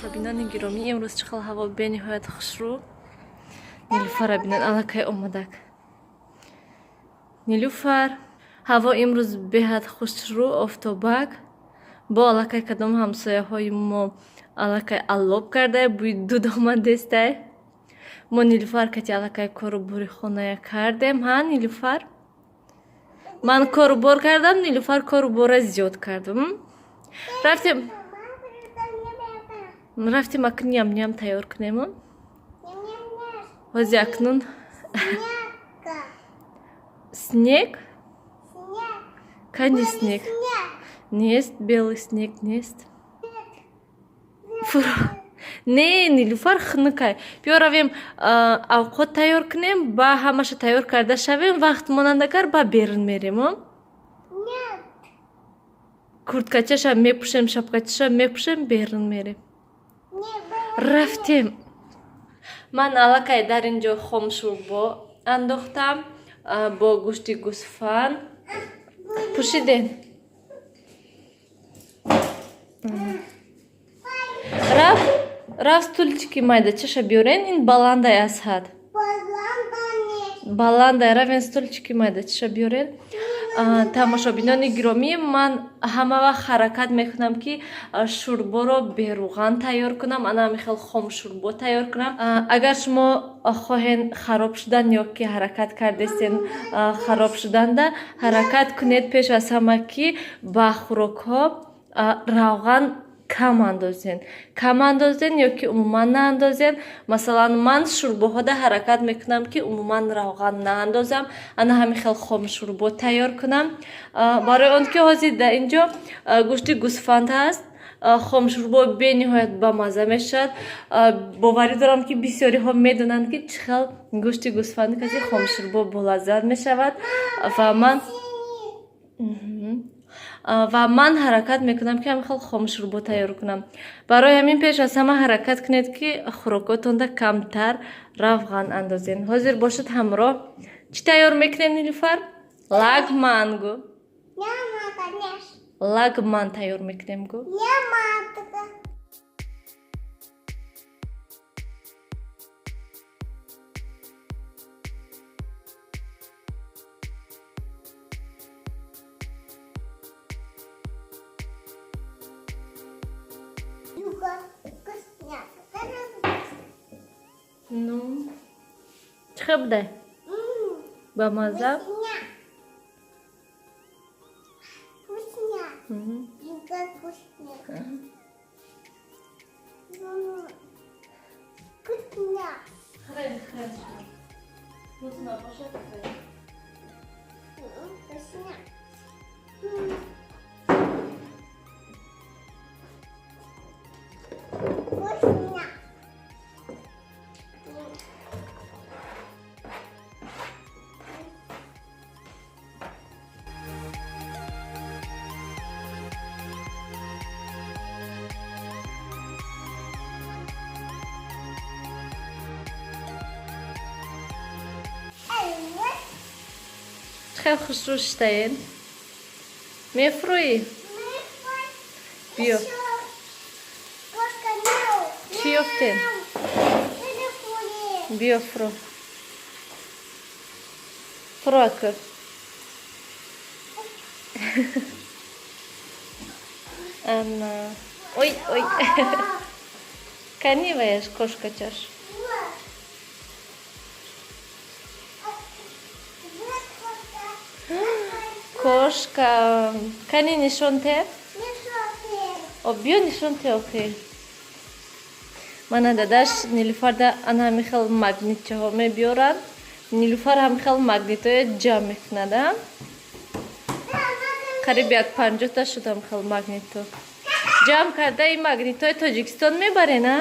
Тамошобинони гиромӣ, имрӯз чӣ хел ҳаво бениҳоят хушрӯ. Нилуфарра бинед, аллакай омадак. Нилуфар, ҳаво имрӯз беҳад хушрӯ, офтобак. Бо аллакай кадом ҳамсояҳои мо аллакай аллоб кардае, бӯи дуд омадестай. Мо Нилуфар кати аллакай кору бори хоная кардем, ҳа, Нилуфар? Ман кору бор кардам, Нилуфар кору бора зиёд кардам. Рафтем, рафтем акнун ням-ням тайёр кунем. Ҳози акнун снег? Кани снег? Нест, белый снег нест. Не, Нилуфар, хунукай. Биё равем, авқот тайёр кунем, ба ҳамаша тайёр карда шавем, вақт монандагар ба берун мерем. Курткачаша мепӯшем, шапкачаша мепӯшем, берун мерем. Рафтем. Ман аллакай дар ин ҷо хомшӯрбо андохтам бо гӯшти гӯсфанд. Пӯшиден. Рафт, рафт, стульчики майдачаша биёрен, ин баландай аз ҳад. Баландай, равен, стульчики майдачаша биёрен. Тамошобинони гиромӣ, ман ҳама вақт ҳаракат мекунам, ки шӯрборо беруған тайёр кунам, ана ҳамин хел хомшӯрбо тайёр кунам. Агар шумо хоҳен хароб шудан ё ки ҳаракат кардестен хароб шуданда, ҳаракат кунед пеш аз ҳама, ки ба хӯрокҳо равған кам андозен, кам андозен ё ки умуман наандозен. Масалан, ман шӯрбоҳода ҳаракат мекунам, ки умуман равған наандозам, ана ҳамин хел хомшӯрбо тайёр кунам, барои он ки ҳозир дар ин ҷо гӯшти гӯсфанд ҳаст. Хомшӯрбо бениҳоят бамазза мешавад. Боварӣ дорам, ки бисёриҳо медонанд, ки чӣ хел гӯшти гӯсфанд каси хомшӯрбо болаззат мешавад. Ва ман ҳаракат мекунам, ки ҳамин хел хомшӯрбо тайёр кунам. Барои ҳамин пеш аз ҳама ҳаракат кунед, ки хӯрокотонда камтар равған андозен. Ҳозир бошад, ҳамроҳ чӣ тайёр мекунем, Нилуфар? Лагман гу. Лагман тайёр мекунем гу. Ну, чӣ хел будай? Бамазза? Вкусня. Вкусня. Вкусня. Хрен, хрен. Вкусно, хрен. Вкусня. Вкусня. Хел хушрӯ шитаен. Мефурӯӣ? Биё. Чӣ ёфтем? Биё, фурӯ. Фурӯ, ака. Ана. Ой, ой. Кани ваяш кошкачаш. Кошка. Кани нишон те? О, биё, нишон те, охи. Мана дадаш Нилуфарда ана ҳамин хел магнитчаҳо мебиёранд. Нилуфар ҳамин хел магнитҳоя ҷамъ мекунад, а? Қариб як 50-та шуд ҳамин хел магнитҳо. Ҷамъ карда ин магнитҳои Тоҷикистон мебарен, а?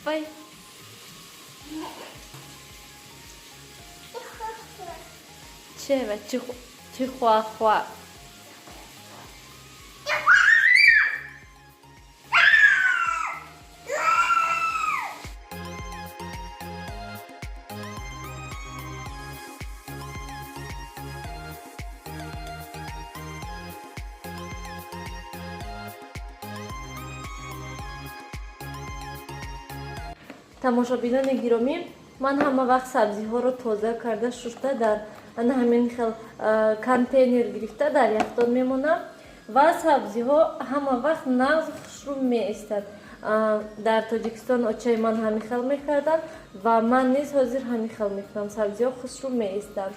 Вай. Че ва чихуахуа. Тамошобинони гиромӣ, ман ҳама вақт сабзиҳоро тоза карда, шушта, дар ана ҳамин хел контейнер гирифта дар яхдон мемонам ва сабзиҳо ҳама вақт нағз, хушрӯ меистад. Дар Тоҷикистон очаи ман ҳамин хел мекарданд ва ман низ ҳозир ҳамин хел мекунам. Сабзиҳо хушрӯ меистанд,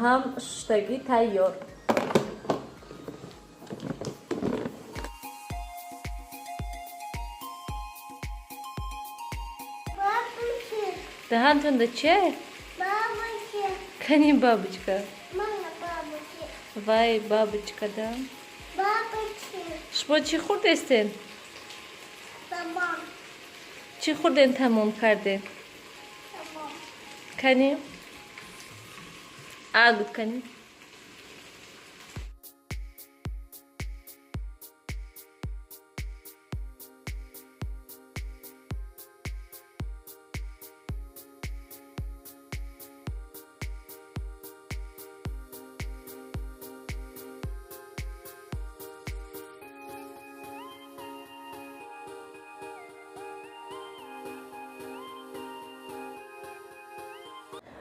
ҳам шуштагӣ тайёр. Бабушка. Даҳантонда чия? Бабушка. Кани бабочка? Мама, бабушка. Вай, бабочка, да. Бабушка. Шумо чӣ хӯрдестен? Тамом. Чӣ хӯрден, тамом карден? Тамом. Кани, а гуд, кани.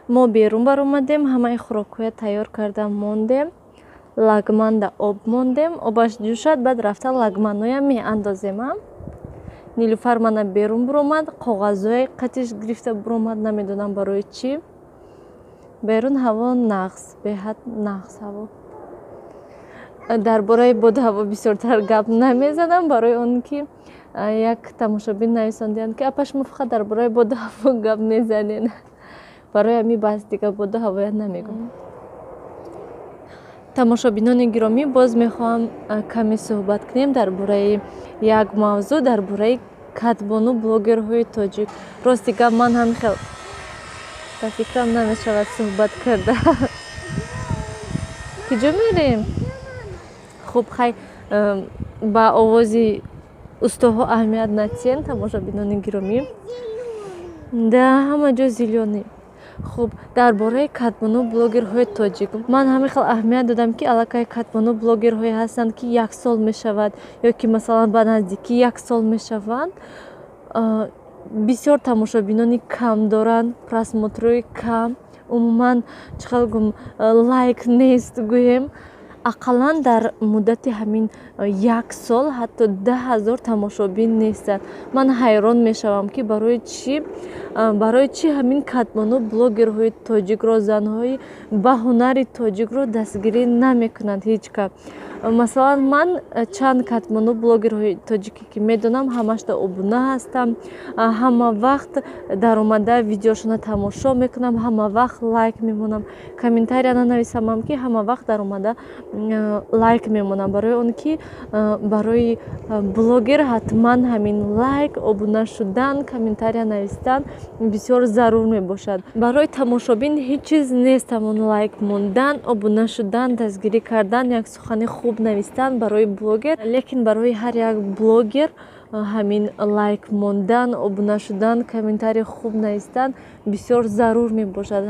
Мо берун баромадем, ҳамаи хӯрокҳоя тайёр карда мондем, лагманда об мондем, обаш ҷӯшад, баъд рафта лагманоя меандозем. А Нилуфар мана берун буромад, коғазҳои қатиш гирифта буромад, намедонам барои чӣ. Берун ҳаво нағз, беҳад нағз ҳаво. Дар бораи боду ҳаво бисёртар гап намезанам, барои он ки як тамошобин нависондианд, ки апа, шумо фақат дар бораи боду ҳаво гап мезанед. Барои ҳамин баъз дигар боду ҳавоя намегӯм. Тамошобинони гиромӣ, боз мехоҳам каме суҳбат кунем дар бораи як мавзӯъ, дар бораи катбону блогерҳои тоҷик. Рости гап, ман ҳам хел ба фикрам намешавад суҳбат карда. Куҷо мерем? Хуб, хай, ба овози устоҳо аҳамият натиҳем, тамошобинони гиромӣ. Да, ҳама ҷо зелёный. Хуб, дар бораи катбону блогерҳои тоҷик ман ҳамин хел аҳамият додам, ки аллакай катбону блогерҳое ҳастанд, ки як сол мешавад ё ки масалан ба наздикӣ як сол мешаванд, бисёр тамошобинони кам доранд, просмотрҳои кам, умуман, чӣ хел гум, лайк нест гӯем. Ақаллан дар муддати ҳамин як сол ҳатто 10 000 тамошобин нестанд. Ман ҳайрон мешавам, ки барои чӣ ҳамин катбону блогерҳои тоҷикро, занҳои ба ҳунари тоҷикро дастгирӣ намекунанд ҳеҷ кас. Масалан, ман чанд катбону блогерҳои тоҷике ки медонам, ҳамашда обуна ҳастам, ҳама вақт даромада видеошона тамошо мекунам, ҳама вақт лайк мемонам, комментария нанависамам, ки ҳама вақт даромада лайк мемонам, барои он ки барои блогер ҳатман ҳамин лайк, обуна шудан, комментария навистан бисёр зарур мебошад. Барои тамошобин ҳеҷ чиз нест ҳамон лайк мондан, обуна шудан, дастгирӣ кардан, як сухани хуб навистан барои блогер. Лекин барои ҳар як блогер ҳамин лайк мондан, обуна шудан, комментарии хуб навистан бисёр зарур мебошад,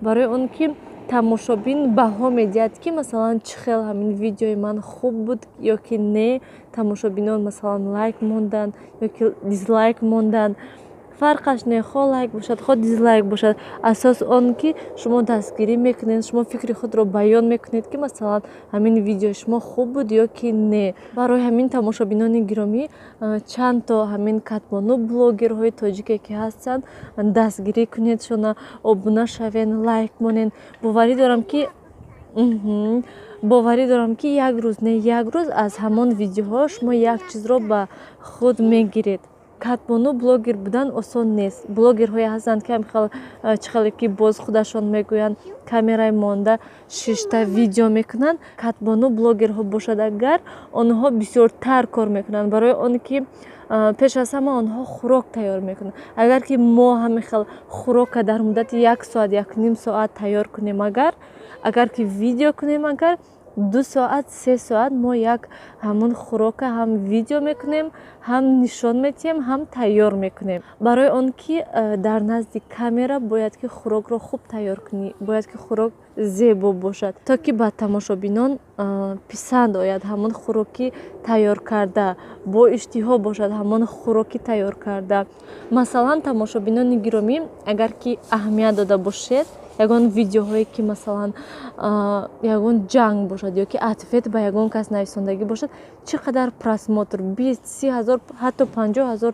барои он ки тамошобин баҳо медиҳад, ки масалан чӣ хел ҳамин видеои ман хуб буд ё ки не. Тамошобинон масалан лайк монданд ё ки дизлайк монданд, фарқаш не, хо лайк бошад, хо дизлайк бошад, асос он ки шумо дастгирӣ мекунед, шумо фикри худро баён мекунед, ки масалан ҳамин видеои шумо хуб буд ё ки не. Барои ҳамин, тамошобинони гиромӣ, чанд то ҳамин катбону блогерҳои тоҷике ки ҳастанд, дастгирӣ кунед шона, обуна шавен, лайк монед. Боварӣ дорам, ки як рӯз не як рӯз аз ҳамон видеоҳо шумо як чизро ба худ мегиред. Катбону блогер будан осон нест. Блогерҳое ҳастанд, ки ҳамхел, чӣ хеле ки боз худашон мегӯянд, камераи монда шишта видео мекунанд. Катбону блогерҳо бошад агар, онҳо бисёртар кор мекунанд, барои он ки пеш аз ҳама онҳо хӯрок тайёр мекунанд. Агар ки мо ҳамин хел хӯрока дар муддати як соат, 1,5 соат тайёр кунем, агар ки видео кунем, агар 2 соат, 3 соат мо як ҳамон хӯрока ҳам видео мекунем, ҳам нишон метиҳем, ҳам тайёр мекунем. Барои он ки дар назди камера бояд ки хӯрокро хуб тайёр кунӣ, бояд ки хӯрок зебо бошад, то ки ба тамошобинон писанд ояд ҳамон хӯроки тайёр карда, бо иштиҳо бошад ҳамон хӯроки тайёр карда. Масалан, тамошобинони гиромӣ, агар ки аҳамият дода бошед, ягон видеоҳое ки, масалан, ягон ҷанг бошад ё ки ответ ба ягон кас нависондагӣ бошад, чӣ қадар просмотр, 20-30 ҳазор, ҳатто 50 ҳазор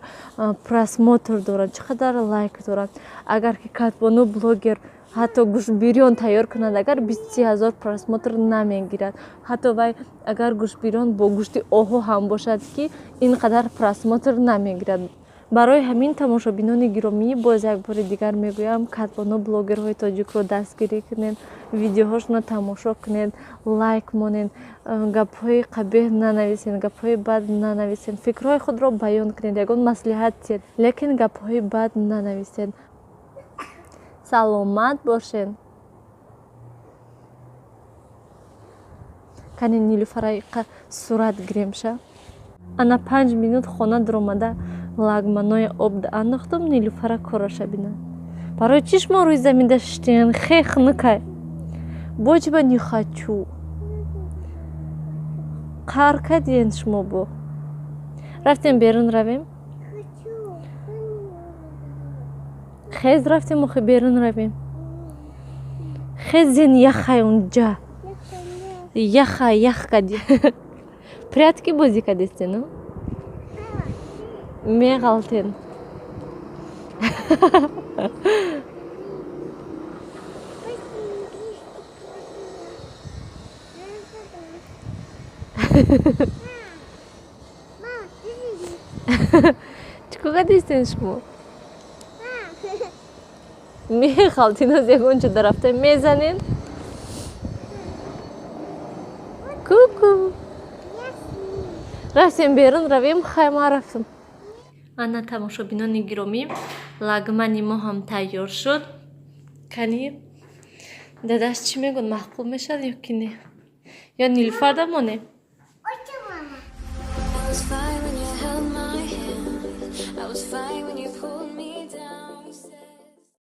просмотр дорад, чӣ қадар лайк дорад. Агар ки катбону блогер ҳатто гӯштбирён тайёр кунад, агар 20-30 ҳазор просмотр намегирад. Ҳатто вай агар гӯштбирён бо гӯшти оҳу ҳам бошад, ки ин қадар просмотр намегирад. Барои ҳамин, тамошобинони гиромӣ, боз як бори дигар мегӯям, катбону блогерҳои тоҷикро дастгирӣ кунед, видеоҳошонро тамошо кунед, лайк монед, гапҳои қабеҳ нанависед, гапҳои бад нанависед, фикрҳои худро баён кунед, ягон маслиҳат диҳед, лекин гапҳои бад нанависед. Саломат бошед. Кани, Нилуфара, сурат гиремша. Ана 5 минут хона дуромада, лагманои об андохтум. Нилуфара кораша бинад. Барои чӣ шумо рӯи заминда шиштен? Хе, хунукай. Бочиба не хочу. Қаҳр кардиен шумо. Бо рафтем, берун равем. Хез, рафтем, охи, берун равем. Хезен, яхай унҷа, яха ях кади. Прятки бозӣ кадестену меғалтен. Чӣ кор кардистен шумо? Меғалтин, аз ягон ҷо дарафта мезанен. Ку-ку, рафтем, берун равем. Хай, ма рафтам. Ана, тамошобинони гиромӣ, лагмани мо ҳам тайёр шуд. Кани, дадаш чӣ мегӯд, маъқул мешавад ё ки не? Ё Нилуфарда монем? I was fine when you held my hand. I was fine when you pulled me down. You said.